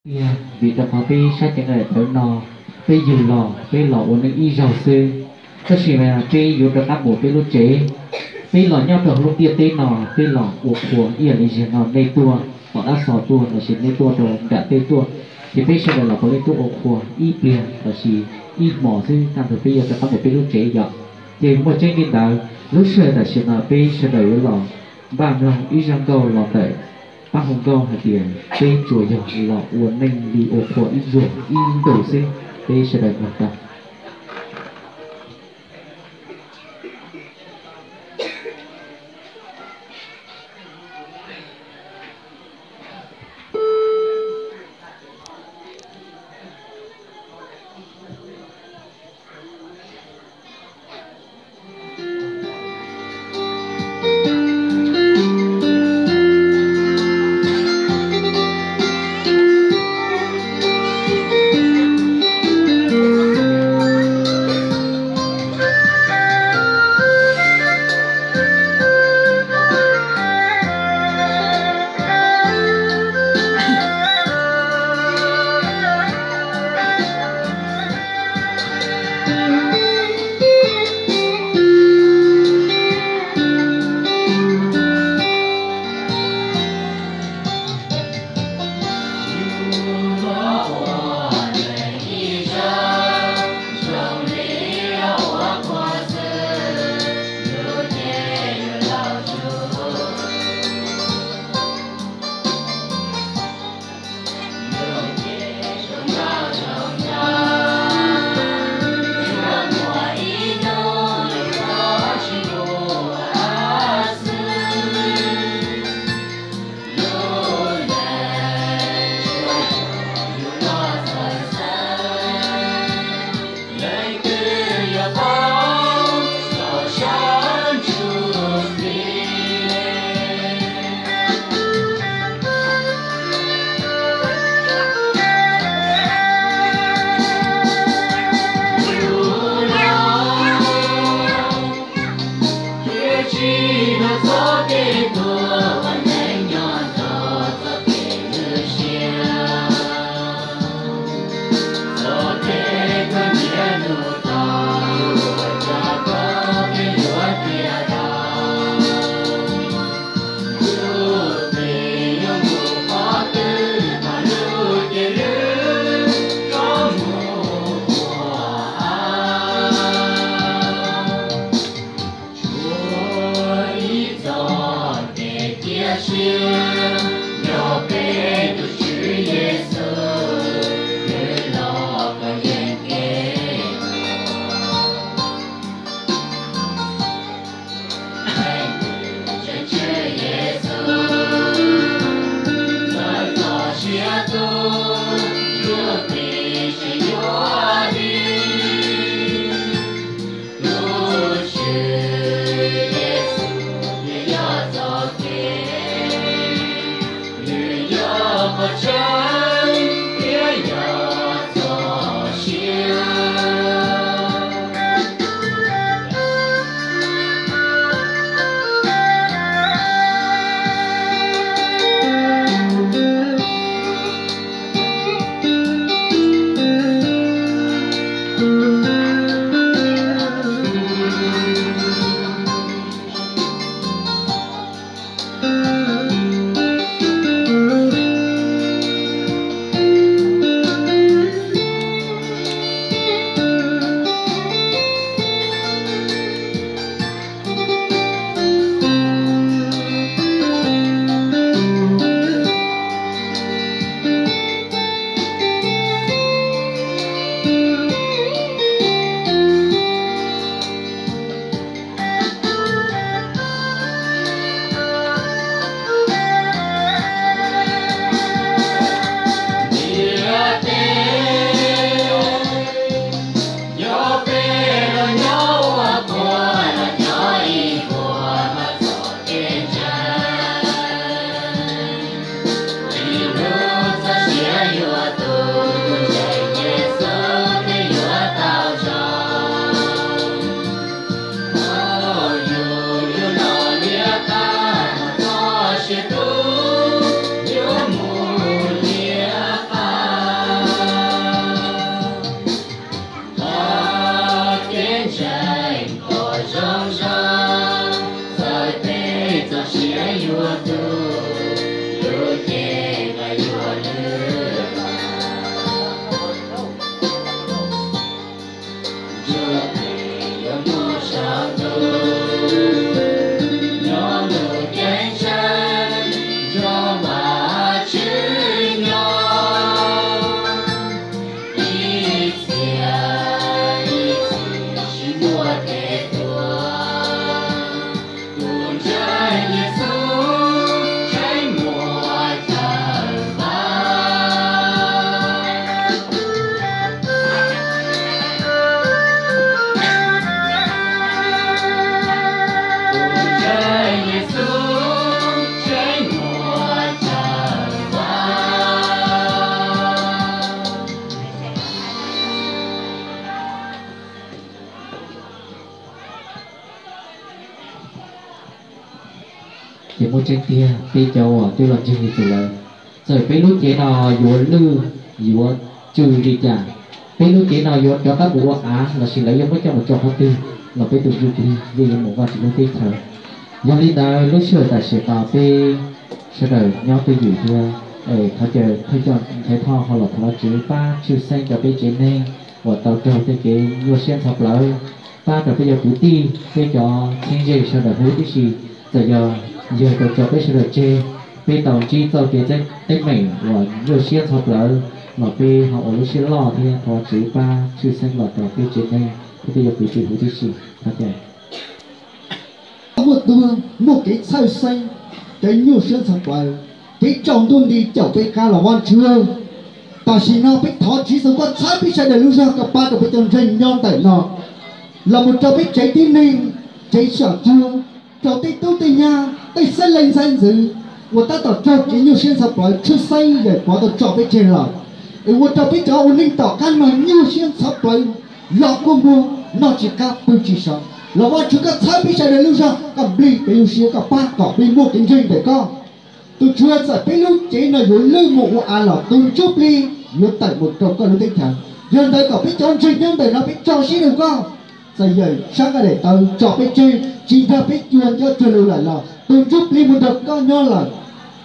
Tiag, vim rau qhov peb sab cev nqaij daim tawv no, peb yug los peb los ua neej ib zaug xwb, tab sis mas peb yuav rov qab mus peb lub tsev. Peb los nyob rau hauv lub ntiaj teb no, peb los ua qhua ib yam li zaum no nej tuaj tom qab xov tuaj lossis nej tuaj rau nram teb tuaj, ces peb sawv daws los puav leej tuaj ua qhua ib pliag lossis ib hmos xwb, tag nrho peb yuav rov qab mus peb lub tsev yom. Ces muaj tseeb li ntawd, lub sij hawm tam sim no peb sawv daws yuav los npaj mloog ib zaj nkauj los ntawm pab hu nkauj hais tias peb tsuas yog los ua neej li ua qhua ib zaug ib ntus xwb, peb sawv daws mloog tau. Muaj tseeb tiag, peb cov uas twb los ntseeg Yexus lawm, txawm peb lub cev no yuav lwj, yuav tsw li cas, peb lub cev no yuav rov qab mus ua av lossis lawv yuav muab coj mus tso qhov twg los peb tus ntsuj plig yeej yuav mus Vajtswv lub teb chaws. Yog li ntawd lub sij hawm tam sim no peb sawv daws nyob twj ywm thiab, thov caw thawj coj Nchaiv Thoj ho los thov Vajtswv pab tshwj xeeb rau peb tsev neeg uas tau raug tej kev nyuaj siab ntxhov plawv, pab rau peb cov kwv tij, peb cov txheeb ze sawv daws huv tib si. Txawm yog yawg tau tso peb sawv daws tseg, peb tau ntsib txoj kev teeb meem uas nyuaj siab ntxhov plawv los peb ho ua lub siab loj thiab thov Vajtswv pab tshwj xeeb los rau peb tsev neeg thiab peb cov kwv tij huv tib si. Thov caw muaj tuag, muaj kev txhawj xeeb, kev nyuaj siab ntxhov plawv, kev tsaus ntuj nti caum peb qab los Vajtswv, tam sim no peb thov Tswv Yexus koj txhawb peb sawv daws lub zog, koj pab rau peb cov ntseeg nyob ntawm no, los mus rau peb tsev tib neeg, tsev xyom cuag, rau tej tub tej nyab, tej xeeb leej xeeb ntxwv uas tab tom raug kev nyuaj siab ntxhov plawv tshwj xeeb yawm Pov tau tso peb tseg lawm, es ua rau peb cov ua neej tom qab no nyuaj siab ntxhov plawv, los kua muag, noj tsis qab pw tsis so, los Vajtswv koj txhawb peb sawv daws lub zog, koj nplig peb lub siab, koj pab kom peb muaj kev ntseeg ntawm koj. Tus Tswv, txawm peb lub cev no yuav lwj mus ua av los tus ntsuj plig yuav tawm mus rau koj lub teb chaws. Yog ntawd kom peb cov ntseeg nyob ntawm no peb tso siab rau koj. Txawm yawm sab nqaij daim tawv tso peb tseg tsis nrog peb cuag ncob cuag lus lawm los tus ntsuj plig mus nrog koj nyob lawm.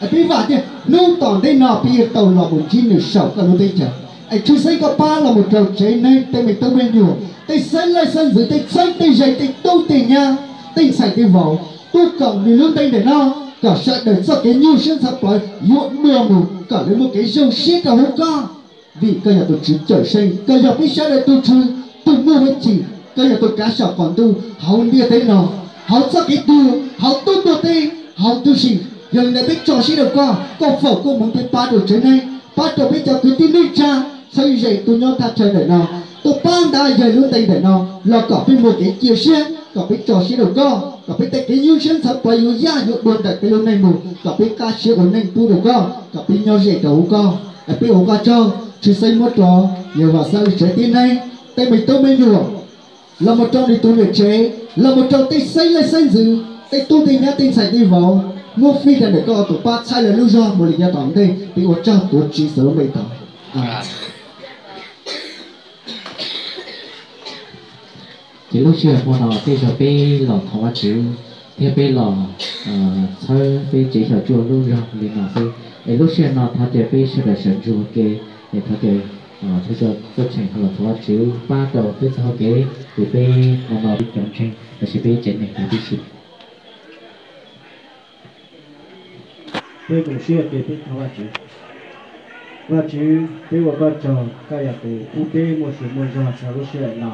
Es peb vam tias hnub tom ntej no peb yuav tau los mus ntsib nws saum koj lub teb chaws. Es tshwj xeeb koj pab los mus rau tsev neeg, tej me tub me nyuam, tej xeeb leej xeeb ntxwv, tej txheeb tej ze, tej tub tej nyab, tej ntxhais tej vauv, tuaj koom nws lub ntees ntawm no, kom sawv daws txoj kev nyuaj siab ntxhov plawv yuav dua mus, kom lawv muaj kev zoo siab rau hauv koj. Vim koj yog tus Tswv Cawmseej, koj yog peb sawv daws tus Tswv, tus muaj hwj chim, koj yog tus kav saum qaum ntuj hauv ntiaj teb no, hauv txoj kev tuag, hauv tub tuag teb, hauv tub si. Yog li ntawd peb tso siab rau koj, koj foom koob hmoov thiab pab rau tsev neeg, pab rau peb cov kwv tij neej tsa, txheeb ze tuaj nyob thaj chaw ntawm no, tuaj pab ntawd yawg lub ntees ntawm no, los kom peb muaj kev cia siab, kom peb tso siab rau koj, kom peb tej kev nyuaj siab ntxhov plawv yuav yaj yuav dua ntawm peb lub neej mus, kom peb qab siab ua neej pub rau koj, kom peb nyob ze rau hauv koj. Es peb ua koj tsaug, tshwj xeeb muab rau yawg Vam Xab lub tsev tib neeg, tej me tub me nyuam, los mus rau nws tus niam tsev, los mus rau tej xeeb leej xeeb ntxwv, tej tub tej nyab, tej ntxhais tej vauv, muab fij rau ntawm koj tus pab txhawb lawv lub zog mus li yav tom ntej. Peb ua tsaug tuav Tswv Yexus lub npe thov. Ces lub sij hawm hmo no tej zaum peb los thov Vajtswv thiab peb los txhawb peb tsev xyom cuag lub zog li no xwb. Es lub sij hawm no thov caw peb sawv daws sawv ntsug ua ke, es thov caw thawj coj tub txheej ho los thov Vajtswv pab rau peb txoj hau kev, ces peb hmo no peb cov ntseeg los sis peb tsev neeg huv tib si. Peb koom siab ces peb thov Vajtswv. Vajtswv, peb ua koj tsaug, koj yog tus pub peb muaj sia muaj zog txog lub sij hawm no.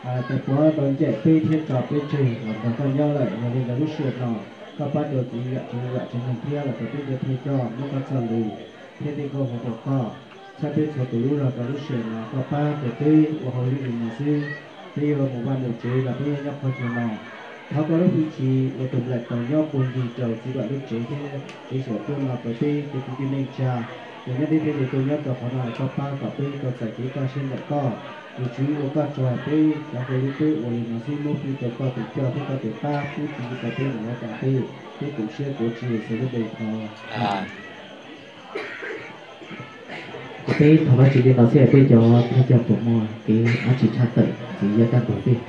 Tais Pov tau ncaim peb thiab tso peb tseg los nrog koj nyob lawm, yog li ntawd lub sij hawm no koj pab rau txiv yam txiv yam tsev neeg thiab los rau peb cov thawj coj muab koj txoj lus thiab tej koob hmoov rau koj, txhawb peb txhua tus lub zog rau lub sij hawm no, koj pab rau peb ua hauj lwm li no xwb. Peb yuav mus vaj mus tsev los peb yuav nyob qhov chaw no. Thov koj lub hwj chim ua tus nplaim taus nyob puag ncig rau txiv Vam lub tsev thiab tsev xyom cuag no rau peb cov kwv tij neej tsa uas nyob deb thiab ze tuaj nyob rau qhov no, koj pab kom peb tau txais kev kaj siab ntawm koj. Tus Tswv, ua koj tsaug, peb cov hauj lwm peb ua li no xwb, muab fij rau koj tus coj thiab koj tus qab pub txuj ci rau peb mus yav tom ntej. Peb koom siab tuav Tswv Yexus lub npe thov. Ces peb thov Vajtswv li no xwb, peb cov thawj coj puas muaj kev dab tsi tshaj tawm txiv yav tag nrho peb?